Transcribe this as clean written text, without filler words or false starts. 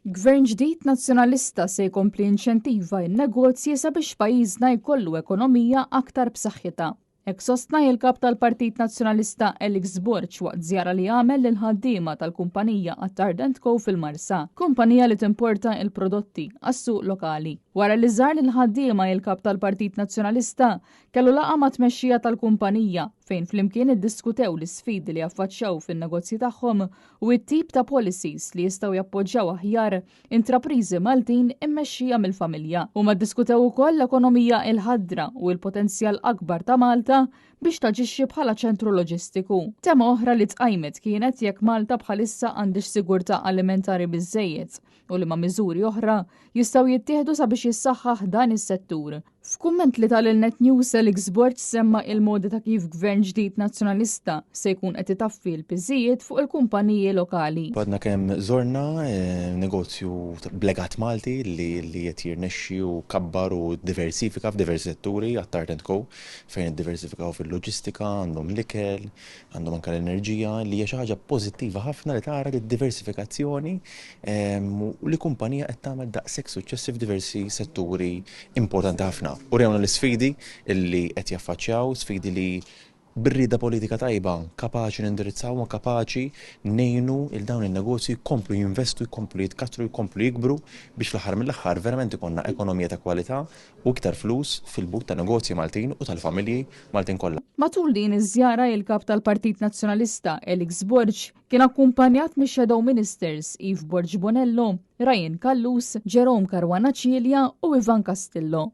Gvern ġdid Nazzjonalista se jkompli jinċentiva n-negozji sabiex pajjiżna jkollu ekonomija aktar b'saħħitha. Hekk sostna il-Kap tal-Partit Nazzjonalista Alex Borg waqt żjara li għamel lil ħaddiema tal-kumpanija Attard Co fil-Marsa, kumpanija li timporta il-prodotti għas-suq lokali. Wara li żar lil ħaddiema, il-Kap tal-Partit Nazzjonalista kellu laqgħa ma' tmexxija tal-kumpanija fejn flimkien iddiskutew l-isfidi li affaċċjaw fin-negozji tagħhom u t-tip ta' policies li jistgħu jappoġġjaw aħjar intrapriżi Maltin immexxija mill-familja. Huma ddiskutew ukoll l-ekonomija il-ħadra u l-potenzjal akbar ta' Malta biex taġixxi bħala ċentru loġistiku. Tema oħra li tqajmet kienet jekk Malta bħalissa għandix sigurtà alimentari biżżejjed u liema miżuri oħra jistgħu jittieħdu sabiex jissaħħaħ dan is-settur. F'kumment li ta lil Net News, Alex Borg semma il-modi ta' kif gvern ġdid Nazzjonalista se jkun qed itaffi l-piżijiet fuq il-kumpaniji lokali. Għadna kemm żorna negozju b'legat Malti li li qed jirnexxi u kabbar u diversifika f'diversi setturi, Attard and Co, fejn iddiversifikaw fil-loġistika, għandhom l-ikel, għandhom anke l-enerġija, li hija xi ħaġa pożittiva ħafna li tara li d-diversifikazzjoni u li kumpanija qed tagħmel daqshekk suċċessi f'diversi setturi importanti ħafna. Urewna l-isfidi li qed jaffaċċjaw, sfidi li bir-rieda politika tajba kapaċi nindirizzaw u kapaċi ngħinu il dawn in-negozji jkomplu jinvestu, jkomplu jitkattru, jkomplu jikbru biex fl-aħħar mill-aħħar verament ikollna ekonomija ta' kwalità u iktar flus fil-but ta' negozji Maltin u tal-familji Maltin kollha. Matul din iż-żjara, il-Kap tal-Partit Nazzjonalista, Alex Borg, kien akkumpanjat mix-Shadow Ministers Eve Borg Bonello, Ryan Callus, Jerome Caruana Cilia u Ivan Castillo.